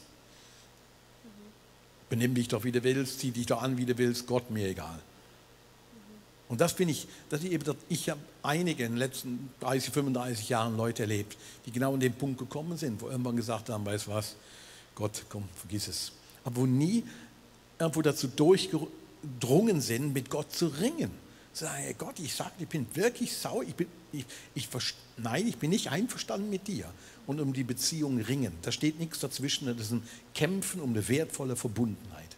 [SPEAKER 2] Benimm dich doch, wie du willst, zieh dich doch an, wie du willst, Gott, mir egal. Und das finde ich, ich habe einige in den letzten 30, 35 Jahren Leute erlebt, die genau an den Punkt gekommen sind, wo irgendwann gesagt haben, weißt du was, Gott, komm, vergiss es. Aber wo nie irgendwo dazu durchgedrungen sind, mit Gott zu ringen. Sagen, hey Gott, ich sage, ich bin wirklich sauer, ich bin nicht einverstanden mit dir. Und um die Beziehung ringen. Da steht nichts dazwischen, das ist ein Kämpfen um eine wertvolle Verbundenheit.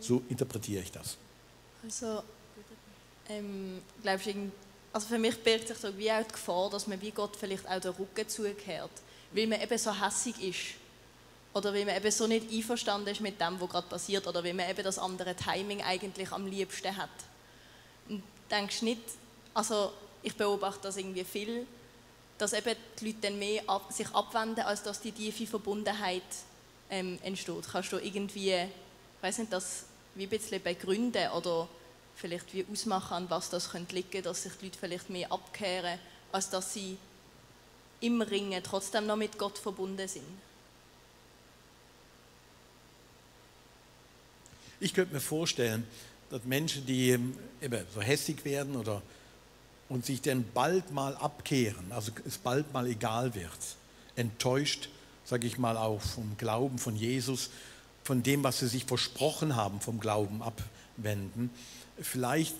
[SPEAKER 2] So interpretiere ich das.
[SPEAKER 3] Also, glaubst du, also für mich birgt sich so wie auch die Gefahr, dass man wie Gott vielleicht auch den Rücken zukehrt, weil man eben so hässig ist. Oder weil man eben so nicht einverstanden ist mit dem, was gerade passiert. Oder weil man eben das andere Timing eigentlich am liebsten hat. Und denkst du nicht, also ich beobachte das irgendwie viel, dass eben die Leute dann mehr sich abwenden, als dass die tiefe Verbundenheit entsteht. Kannst du irgendwie, ich weiss nicht, das wie ein bisschen begründen oder vielleicht wie ausmachen, an was das könnte liegen, dass sich die Leute vielleicht mehr abkehren, als dass sie im Ringen trotzdem noch mit Gott verbunden sind?
[SPEAKER 2] Ich könnte mir vorstellen, dass Menschen, die eben so hässig werden und sich dann bald mal abkehren, also es bald mal egal wird, enttäuscht, sage ich mal, auch vom Glauben von Jesus, von dem, was sie sich versprochen haben, vom Glauben abwenden, vielleicht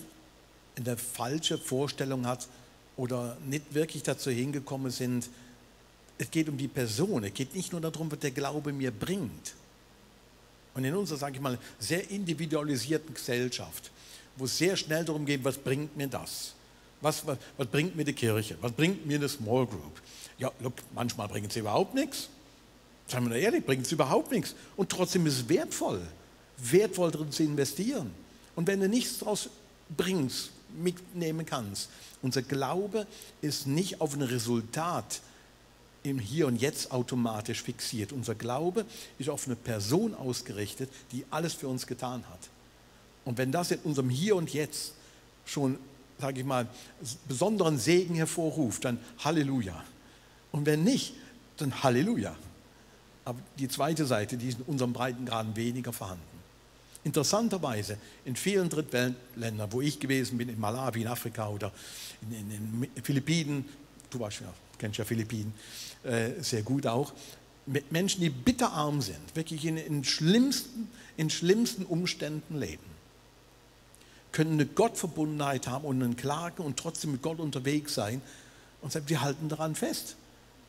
[SPEAKER 2] eine falsche Vorstellung hat oder nicht wirklich dazu hingekommen sind. Es geht um die Person, es geht nicht nur darum, was der Glaube mir bringt. Und in unserer, sage ich mal, sehr individualisierten Gesellschaft, wo es sehr schnell darum geht, was bringt mir das? Was bringt mir die Kirche? Was bringt mir eine Small Group? Ja, look, manchmal bringt es überhaupt nichts. Seien wir ehrlich, bringt es überhaupt nichts. Und trotzdem ist es wertvoll darin zu investieren. Und wenn du nichts daraus bringst, mitnehmen kannst, unser Glaube ist nicht auf ein Resultat im Hier und Jetzt automatisch fixiert. Unser Glaube ist auf eine Person ausgerichtet, die alles für uns getan hat. Und wenn das in unserem Hier und Jetzt schon, sage ich mal, besonderen Segen hervorruft, dann Halleluja. Und wenn nicht, dann Halleluja. Aber die zweite Seite, die ist in unserem Breitengraden weniger vorhanden. Interessanterweise in vielen Drittweltländern, wo ich gewesen bin, in Malawi, in Afrika oder in den Philippinen, du kennst ja Philippinen sehr gut auch, mit Menschen, die bitterarm sind, wirklich in schlimmsten Umständen leben, können eine Gottverbundenheit haben und einen Klagen und trotzdem mit Gott unterwegs sein und sie halten daran fest.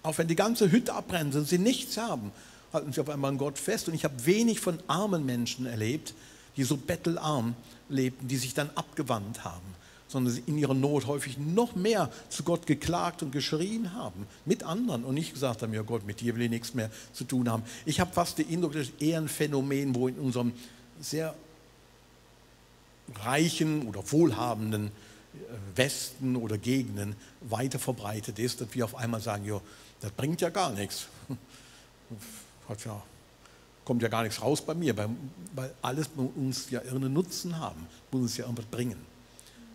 [SPEAKER 2] Auch wenn die ganze Hütte abbrennt und sie nichts haben, halten sie auf einmal an Gott fest. Und ich habe wenig von armen Menschen erlebt, die so bettelarm lebten, die sich dann abgewandt haben, sondern in ihrer Not häufig noch mehr zu Gott geklagt und geschrien haben, mit anderen und nicht gesagt haben, ja Gott, mit dir will ich nichts mehr zu tun haben. Ich habe fast den Eindruck, das ist eher ein Phänomen, wo in unserem sehr reichen oder wohlhabenden Westen oder Gegenden weiter verbreitet ist, dass wir auf einmal sagen, ja, das bringt ja gar nichts. Kommt ja gar nichts raus bei mir, weil alles muss uns ja irgendeinen Nutzen haben, muss uns ja irgendwas bringen.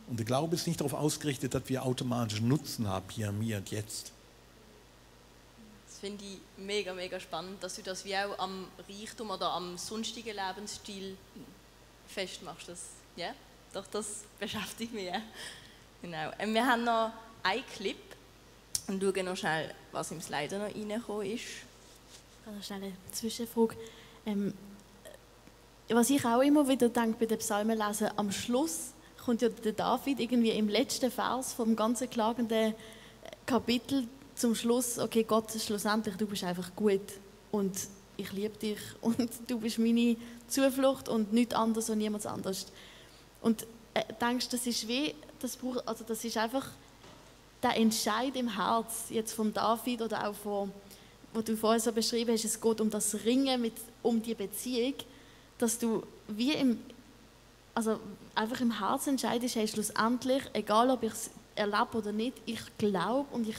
[SPEAKER 2] Und der Glaube ist nicht darauf ausgerichtet, dass wir automatisch Nutzen haben, hier, mir und jetzt.
[SPEAKER 3] Das finde ich mega, mega spannend, dass du das wie auch am Reichtum oder am sonstigen Lebensstil festmachst. Ja, doch, das beschäftigt mich. Ja. Genau. Wir haben noch einen Clip und schauen noch schnell, was im Slider noch reingekommen ist.
[SPEAKER 1] Ich habe noch schnell eine Zwischenfrage. Was ich auch immer wieder denke bei den Psalmenlesen, am Schluss kommt ja der David irgendwie im letzten Vers vom ganzen klagenden Kapitel zum Schluss, okay Gott, schlussendlich, du bist einfach gut und ich liebe dich und du bist meine Zuflucht und nichts anderes und niemand anderes. Und denkst, das ist wie, das ist einfach der Entscheid im Herz jetzt von David oder auch von, was du vorher so beschrieben hast, es geht um das Ringen um die Beziehung, dass du wie einfach im Herzen entscheidest, hey, schlussendlich, egal ob ich es erlebe oder nicht, ich glaube und ich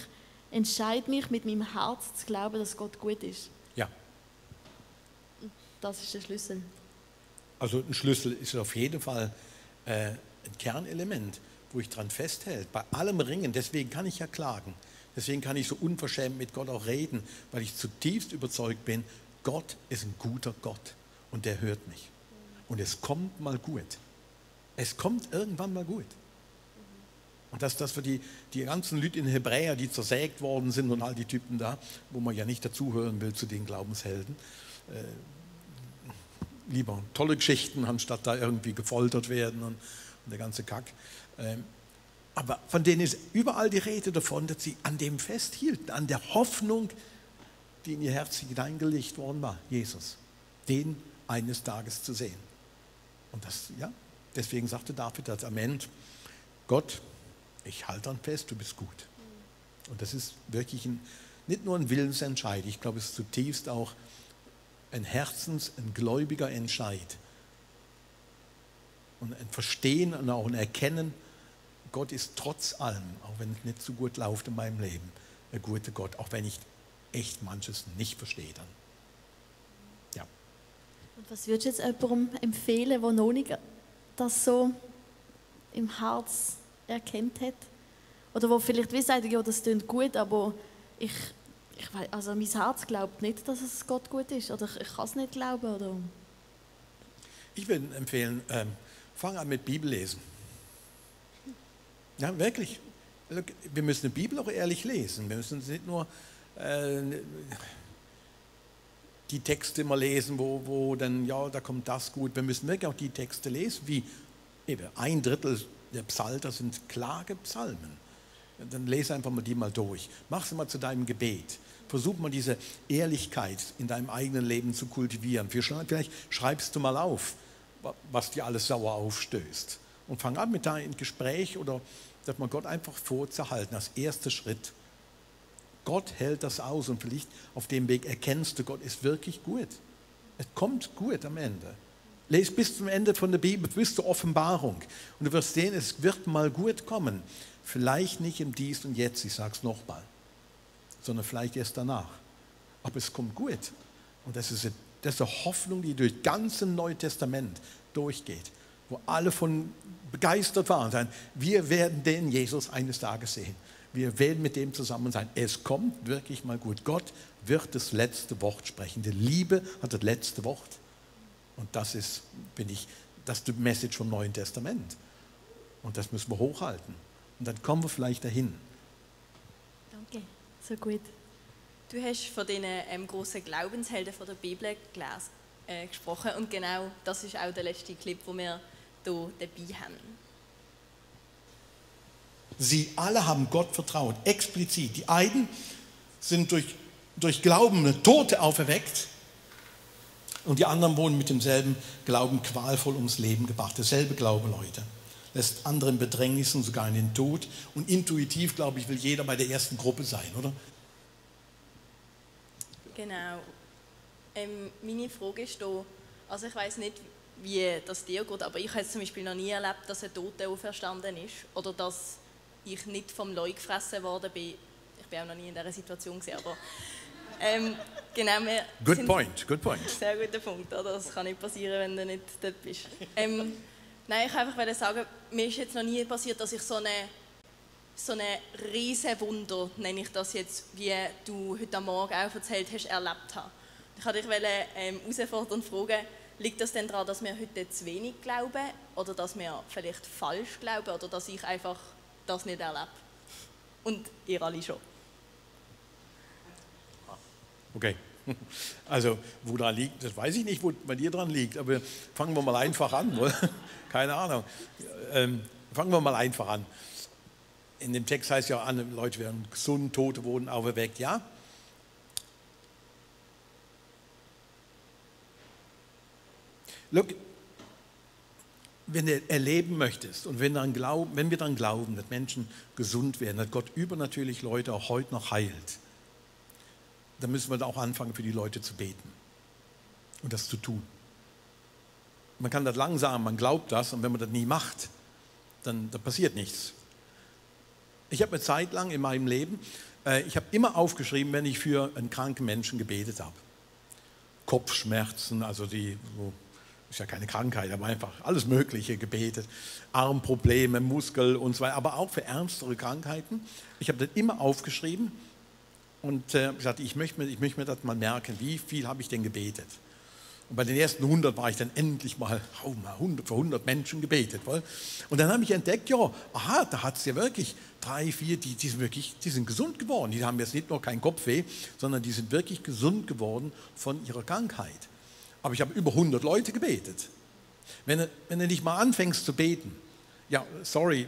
[SPEAKER 1] entscheide mich mit meinem Herz zu glauben, dass Gott gut ist.
[SPEAKER 2] Ja.
[SPEAKER 1] Das ist der Schlüssel.
[SPEAKER 2] Also ein Schlüssel ist auf jeden Fall ein Kernelement, wo ich dran festhält. Bei allem Ringen, deswegen kann ich ja klagen. Deswegen kann ich so unverschämt mit Gott auch reden, weil ich zutiefst überzeugt bin, Gott ist ein guter Gott und der hört mich. und es kommt mal gut. Es kommt irgendwann mal gut. Und das für die ganzen Leute in Hebräer, die zersägt worden sind und all die Typen da, wo man ja nicht dazuhören will zu den Glaubenshelden. Lieber tolle Geschichten, anstatt da irgendwie gefoltert werden und der ganze Kack. Aber von denen ist überall die Rede davon, dass sie an dem festhielten, an der Hoffnung, die in ihr Herz hineingelegt worden war, Jesus, den eines Tages zu sehen. Und das, ja, deswegen sagte David als am Ende, Gott, ich halte dann fest, du bist gut. Und das ist wirklich nicht nur ein Willensentscheid, ich glaube, es ist zutiefst auch ein ein gläubiger Entscheid. Und ein Verstehen und auch ein Erkennen, Gott ist trotz allem, auch wenn es nicht so gut läuft in meinem Leben, ein guter Gott, auch wenn ich echt manches nicht verstehe dann. Ja.
[SPEAKER 1] Und was würdest du jetzt jemandem empfehlen, der noch nicht das so im Herz erkannt hat? Oder wo vielleicht wie sagt, ja, das klingt gut, aber ich weiß, also mein Herz glaubt nicht, dass es Gott gut ist. Oder ich kann es nicht glauben. Oder?
[SPEAKER 2] Ich würde empfehlen, fang an mit Bibellesen. Ja, wirklich. Wir müssen die Bibel auch ehrlich lesen. Wir müssen nicht nur die Texte immer lesen, wo dann, ja, da kommt das gut. Wir müssen wirklich auch die Texte lesen, wie eben 1/3 der Psalter sind klare Psalmen. Dann lese einfach mal die mal durch. Mach sie mal zu deinem Gebet. Versuch mal diese Ehrlichkeit in deinem eigenen Leben zu kultivieren. Vielleicht schreibst du mal auf, was dir alles sauer aufstößt. Und fang an mit deinem Gespräch oder dass man Gott einfach vorzuhalten, als erster Schritt. Gott hält das aus und vielleicht auf dem Weg erkennst du, Gott ist wirklich gut. Es kommt gut am Ende. Lies bis zum Ende von der Bibel, bis zur Offenbarung. Und du wirst sehen, es wird mal gut kommen. Vielleicht nicht im Dies und Jetzt, ich sage es nochmal, sondern vielleicht erst danach. Aber es kommt gut. Und das ist eine Hoffnung, die durch das ganze Neue Testament durchgeht, wo alle von begeistert waren und sagen, wir werden den Jesus eines Tages sehen. Wir werden mit dem zusammen sein. Es kommt wirklich mal gut. Gott wird das letzte Wort sprechen. Die Liebe hat das letzte Wort. Und das ist die Message vom Neuen Testament. Und das müssen wir hochhalten. Und dann kommen wir vielleicht dahin.
[SPEAKER 1] Danke, so gut.
[SPEAKER 3] Du hast von diesen grossen Glaubenshelden von der Bibel gesprochen und genau das ist auch der letzte Clip, den wir hier dabei haben.
[SPEAKER 2] Sie alle haben Gott vertraut, explizit. Die einen sind durch Glauben Tote auferweckt und die anderen wurden mit demselben Glauben qualvoll ums Leben gebracht. Derselbe Glaube, Leute, lässt andere in Bedrängnis und sogar in den Tod. Und intuitiv, glaube ich, will jeder bei der ersten Gruppe sein, oder?
[SPEAKER 3] Genau. Meine Frage ist hier, also ich weiss nicht, wie das dir geht, aber ich habe zum Beispiel noch nie erlebt, dass ein Toter auferstanden ist oder dass ich nicht vom Leu gefressen worden bin. Ich bin auch noch nie in dieser Situation gewesen, aber genau.
[SPEAKER 2] Good point.
[SPEAKER 3] Sehr guter Punkt, oder? Das kann nicht passieren, wenn du nicht dort bist. Nein, ich wollte einfach sagen, mir ist jetzt noch nie passiert, dass ich so eine riesen Wunder, nenne ich das jetzt, wie du heute am Morgen auch erzählt hast, erlebt habe. Ich wollte dich herausfordern und fragen, liegt das denn daran, dass wir heute zu wenig glauben oder dass wir vielleicht falsch glauben oder dass ich einfach das nicht erlebe? Und ihr alle schon.
[SPEAKER 2] Okay, also wo da liegt, das weiß ich nicht, wo bei dir dran liegt, aber fangen wir mal einfach an, oder? Keine Ahnung. Fangen wir mal einfach an. In dem Text heißt ja, alle Leute werden gesund, Tote wurden auferweckt, ja? Look, wenn du erleben möchtest und wenn wir daran glauben, dass Menschen gesund werden, dass Gott übernatürlich Leute auch heute noch heilt, dann müssen wir da auch anfangen, für die Leute zu beten und das zu tun. Man kann das lang sagen, man glaubt das und wenn man das nie macht, dann passiert nichts. Ich habe eine Zeit lang in meinem Leben, ich habe immer aufgeschrieben, wenn ich für einen kranken Menschen gebetet habe. Kopfschmerzen, also ist ja keine Krankheit, aber einfach alles Mögliche gebetet. Armprobleme, Muskel und so weiter, aber auch für ernstere Krankheiten. Ich habe das immer aufgeschrieben und gesagt, ich möchte mir das mal merken, wie viel habe ich denn gebetet. Und bei den ersten 100 war ich dann endlich mal, für 100 Menschen gebetet. Und dann habe ich entdeckt, ja, aha, da hat es ja wirklich 3, 4, die sind gesund geworden. Die haben jetzt nicht nur keinen Kopfweh, sondern die sind wirklich gesund geworden von ihrer Krankheit. Aber ich habe über 100 Leute gebetet. Wenn du nicht mal anfängst zu beten, ja, sorry,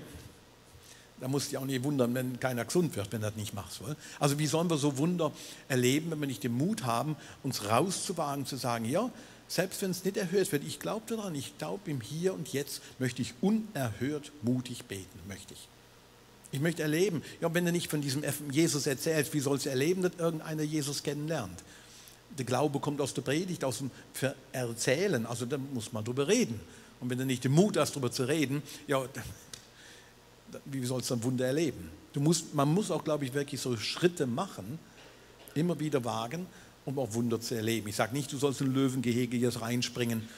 [SPEAKER 2] da musst du dich auch nicht wundern, wenn keiner gesund wird, wenn du das nicht machst. Also wie sollen wir so Wunder erleben, wenn wir nicht den Mut haben, uns rauszuwagen, zu sagen, ja, selbst wenn es nicht erhört wird, ich glaube daran, ich glaube im Hier und Jetzt möchte ich unerhört mutig beten, möchte ich. Ich möchte erleben, ja, wenn du nicht von diesem Jesus erzählst, wie sollst du erleben, dass irgendeiner Jesus kennenlernt? Der Glaube kommt aus der Predigt, aus dem Erzählen, also da muss man drüber reden. Und wenn du nicht den Mut hast, darüber zu reden, ja, wie sollst du ein Wunder erleben? Man muss auch, glaube ich, wirklich so Schritte machen, immer wieder wagen, um auch Wunder zu erleben. Ich sage nicht, du sollst in ein Löwengehege jetzt reinspringen.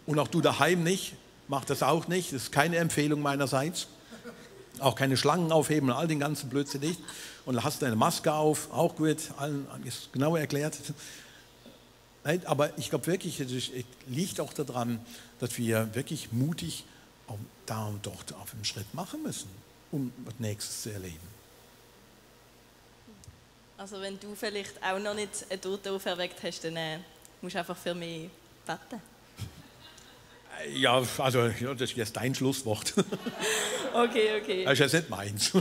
[SPEAKER 2] Und auch du daheim nicht, mach das auch nicht. Das ist keine Empfehlung meinerseits. Auch keine Schlangen aufheben und all den ganzen Blödsinn nicht. Und hast deine Maske auf, auch gut, allen ist genau erklärt. Aber ich glaube wirklich, es liegt auch daran, dass wir wirklich mutig da und dort auf einen Schritt machen müssen, um das Nächstes zu erleben.
[SPEAKER 3] Also wenn du vielleicht auch noch nicht eine Tote auferweckt hast, dann musst du einfach für mich beten.
[SPEAKER 2] Ja, also ja, das ist jetzt dein Schlusswort.
[SPEAKER 3] Okay.
[SPEAKER 2] Das ist jetzt nicht meins.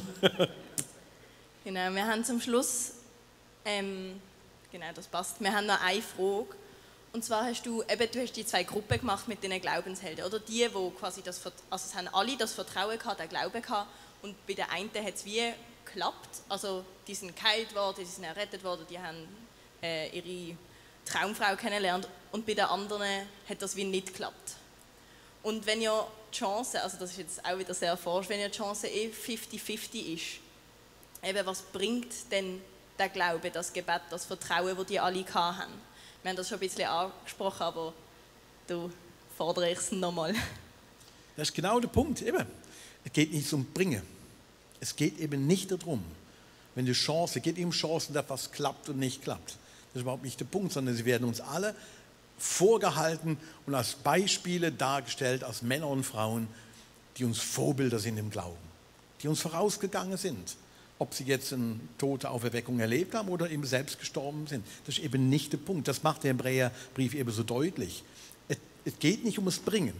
[SPEAKER 3] Genau, wir haben zum Schluss, genau, das passt, wir haben noch eine Frage. Und zwar hast du die 2 Gruppen gemacht mit den Glaubenshelden, oder? Die quasi es haben alle das Vertrauen gehabt, den Glauben gehabt, und bei den einen hat es wie geklappt, also die sind geheilt worden, die sind errettet worden, die haben ihre Traumfrau kennengelernt, und bei den anderen hat das wie nicht geklappt. Und wenn ja die Chance, also das ist jetzt auch wieder sehr forsch, wenn ja die Chance 50-50 ist, eben was bringt denn der Glaube, das Gebet, das Vertrauen, das die alle hatten? Wir haben das schon ein bisschen angesprochen, aber du fordere ich es nochmal.
[SPEAKER 2] Das ist genau der Punkt. Eben. Es geht nicht um Bringen. Es geht eben nicht darum, wenn die Chance, es geht um Chancen, dass was klappt und nicht klappt. Das ist überhaupt nicht der Punkt, sondern sie werden uns alle vorgehalten und als Beispiele dargestellt, als Männer und Frauen, die uns Vorbilder sind im Glauben, die uns vorausgegangen sind. Ob sie jetzt eine tote Auferweckung erlebt haben oder eben selbst gestorben sind. Das ist eben nicht der Punkt. Das macht der Hebräerbrief eben so deutlich. Es geht nicht um das Bringen.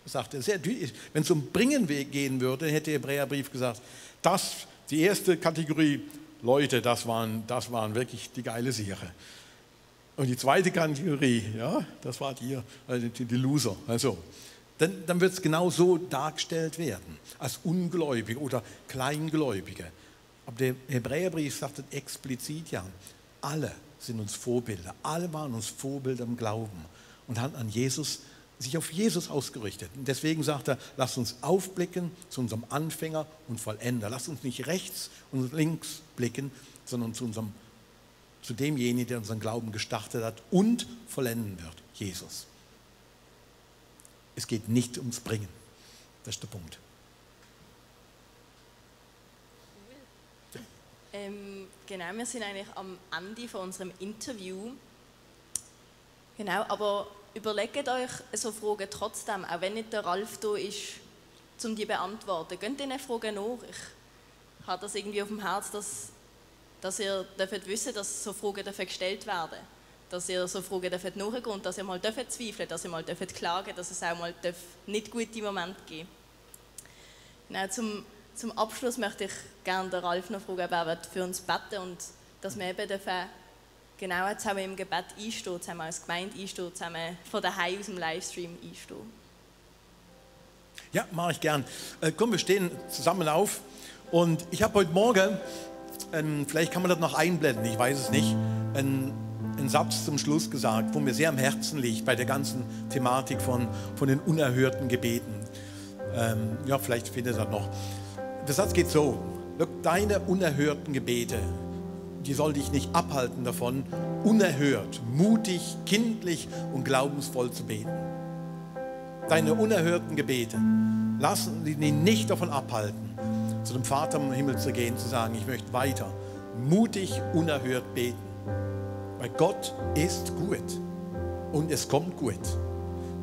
[SPEAKER 2] Das sagt er sehr deutlich. Wenn es um Bringen gehen würde, hätte der Hebräerbrief gesagt, die erste Kategorie Leute, das waren wirklich die geile Sache. Und die zweite Kategorie, ja, das war die Loser. Also, dann wird es genau so dargestellt werden, als Ungläubige oder Kleingläubige. Aber der Hebräerbrief sagt explizit, ja, alle sind uns Vorbilder, alle waren uns Vorbilder im Glauben und haben sich auf Jesus ausgerichtet. Und deswegen sagt er, lasst uns aufblicken zu unserem Anfänger und Vollender. Lasst uns nicht rechts und links blicken, sondern zu demjenigen, der unseren Glauben gestartet hat und vollenden wird, Jesus. Es geht nicht ums Bringen. Das ist der Punkt.
[SPEAKER 3] Genau, wir sind eigentlich am Ende von unserem Interview. Genau, aber überlegt euch so Fragen trotzdem, auch wenn nicht der Ralf da ist, um die zu beantworten. Geht diesen Fragen nach. Ich habe das irgendwie auf dem Herz, dass ihr wissen, dass so Fragen gestellt werden dürfen. Dass ihr so Fragen nachgehen und dass ihr mal zweifeln dürft, dass ihr mal klagen, dass es auch mal nicht gute Momente geben. Genau, zum Abschluss möchte ich gerne den Ralf noch fragen, wer wird für uns beten und dass wir eben genau zusammen im Gebet einstehen, zusammen als Gemeinde einstehen, zusammen von daheim aus dem Livestream einstehen.
[SPEAKER 2] Ja, mache ich gern. Komm, wir stehen zusammen auf und ich habe heute Morgen, vielleicht kann man das noch einblenden, ich weiß es nicht, einen Satz zum Schluss gesagt, wo mir sehr am Herzen liegt bei der ganzen Thematik von den unerhörten Gebeten. Ja, vielleicht findet ihr das noch. Der Satz geht so: Deine unerhörten Gebete, die soll dich nicht abhalten davon, unerhört, mutig, kindlich und glaubensvoll zu beten. Deine unerhörten Gebete lassen dich nicht davon abhalten, zu dem Vater im Himmel zu gehen, zu sagen, ich möchte weiter mutig, unerhört beten. Weil Gott ist gut. und es kommt gut.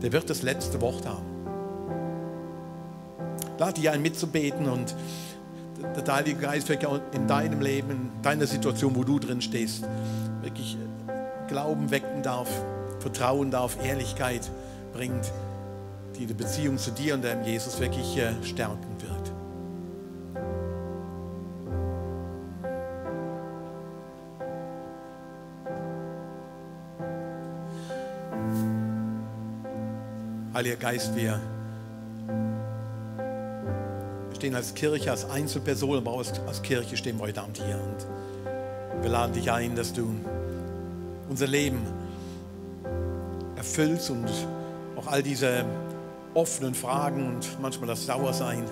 [SPEAKER 2] Der wird das letzte Wort haben. Lade dich ein, mitzubeten und der Heilige Geist wirklich auch in deinem Leben, in deiner Situation, wo du drin stehst, wirklich Glauben wecken darf, Vertrauen darf, Ehrlichkeit bringt, die Beziehung zu dir und deinem Jesus wirklich stärken wird. Heiliger Geist, wir stehen als Kirche, als Einzelperson, aber auch als Kirche stehen wir heute Abend hier. Und wir laden dich ein, dass du unser Leben erfüllst und auch all diese offenen Fragen und manchmal das Sauersein,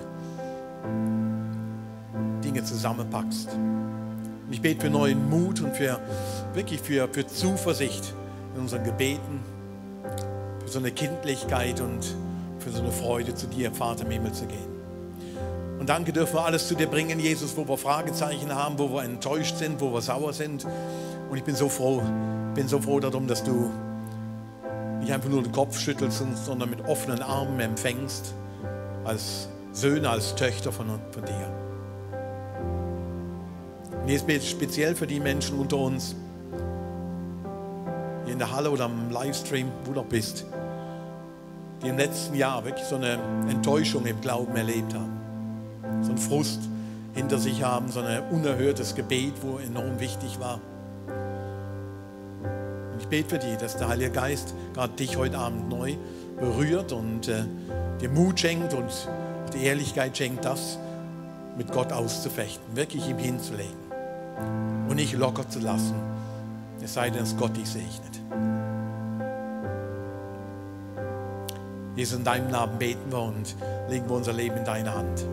[SPEAKER 2] Dinge zusammenpackst. Und ich bete für neuen Mut und wirklich für Zuversicht in unseren Gebeten, für so eine Kindlichkeit und für so eine Freude, zu dir, Vater im Himmel, zu gehen. Und danke dürfen wir alles zu dir bringen, Jesus, wo wir Fragezeichen haben, wo wir enttäuscht sind, wo wir sauer sind. Und ich bin so froh darum, dass du nicht einfach nur den Kopf schüttelst, sondern mit offenen Armen empfängst, als Söhne, als Töchter von dir. Und jetzt bete ich speziell für die Menschen unter uns, hier in der Halle oder am Livestream, wo du bist, die im letzten Jahr wirklich so eine Enttäuschung im Glauben erlebt haben. So einen Frust hinter sich haben, so ein unerhörtes Gebet, wo enorm wichtig war. Und ich bete für dich, dass der Heilige Geist gerade dich heute Abend neu berührt und dir Mut schenkt und die Ehrlichkeit schenkt, das mit Gott auszufechten, wirklich ihm hinzulegen und nicht locker zu lassen, es sei denn, dass Gott dich segnet. Jesus, in deinem Namen beten wir und legen wir unser Leben in deine Hand.